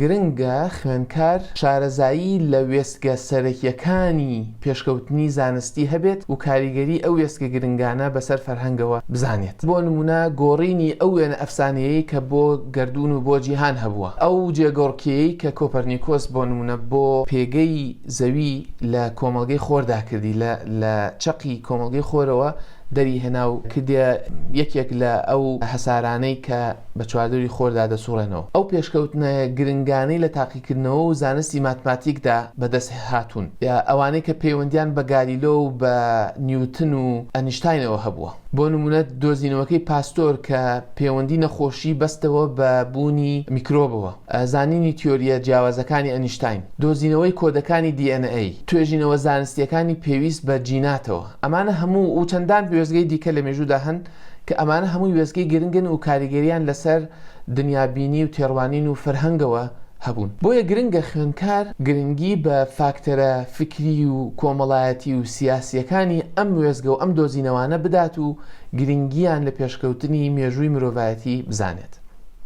گرنگە خوێندکار شارەزایی لە وێستگە سەرەکییەکانی پێشکەوتنی زانستی هەبێت و کاریگەری ئەو وێستگە گرنگانە بەسەر فەرهەنگەوە بزانێت. بۆ نموونە گۆڕینی ئەو وێنە ئەفسانەیەی کە بۆ گەردوون و بۆ جیهان هەبووە، ئەو جێگۆڕکێیەی کە کۆپەرنیکۆس بۆ نموونە بۆ پێگەی زەوی لە کۆمەڵگەی خۆردا کردی، لە لە چەقی کۆمەڵگەی خۆرەوە دەری هێنا و کردیە یەکێک لە ئەو هەسارانەی کە بە چواردەوری خۆردا دەسوڕێنەوە. ئەو پێشکەوتنە گرنگانەی لە تاقیکردنەوە و زانستی ماتماتیکدا بەدەست هاتوون، یا ئەوانەی کە پەیوەندیان بە گالیلۆ و بە نیوتن و ئەنیشتاینەوە هەبووە. بۆ نموونە دۆزینەوەکەی پاستۆر کە پەیوەندی نەخۆشی بەستەوە بە بوونی میکرۆبەوە، زانینی تیۆرییە جیاوازەکانی ئەنیشتاین، دۆزینەوەی کۆدەکانی DNA، توێژینەوە زانستییەکانی پێویست بە جیناتەوە. ئەمانە هەموو و چەندان وێستگەی دیکە لە مێژوودا هەن کە ئەمانە هەمووی وێستگەی گرنگن و کاریگەرییان لەسەر دنیابینی و تێڕوانین و فەرهەنگەوە هەبوون. بۆیە گرنگە خوێندکار گرنگی بە فاکتەرە فیکری و کۆمەڵایەتی و سیاسییەکانی ئەم وێستگە و ئەم دۆزینەوانە بدات و گرنگییان لە پێشکەوتنی مێژووی مرۆڤایەتی بزانێت.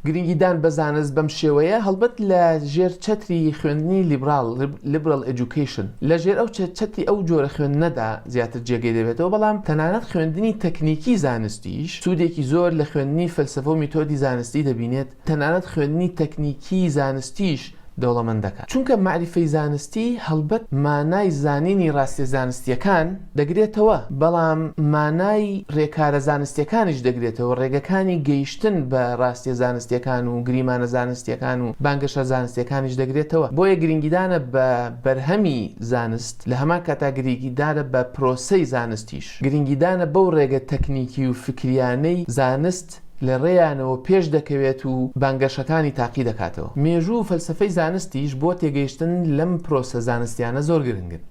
گرنگیدان بە زانست بەم شێوەیە هەڵبەت لە ژێر چەتری خوێندنی لیبراڵ، Liberal Education، لە ژێر ئەو چەتری ئەو جۆرە خوێندنەدا زیاتر جێگەی دەبێتەوە، بەڵام تەنانەت خوێندنی تەکنیکی زانستیش سوودێکی زۆر لە خوێندنی فەلسەفە و میتۆدی زانستی دەبینێت، تەنانەت خوێندنی تەکنیکی زانستیش دەوڵەمەند دەکات. چونکە مەعریفەی زانستی هەڵبەت مانای زانینی ڕاستیە زانستیەکان دەگرێتەوە، بەڵام مانای ڕێکارە زانستیەکانیش دەگرێتەوە، ڕێگەکانی گەیشتن بە ڕاستیە زانستیەکان و گریمانە زانستیەکان و بانگەشە زانستیەکانیش دەگرێتەوە. بۆیە گرنگیدانە بە بەرهەمی زانست لە هەمان کاتا گریگیدانە بە پرۆسەی زانستیش، گرنگیدانە بەو ڕێگە تەکنیکی و فکریانەی زانست لە ڕێیانەوە پێش دەکەوێت و بانگەشەکانی تاقی دەکاتەوە. مێژوو و فەلسەفەی زانستیش بۆ تێگەیشتن لەم پرۆسە زانستیانە زۆر گرنگن.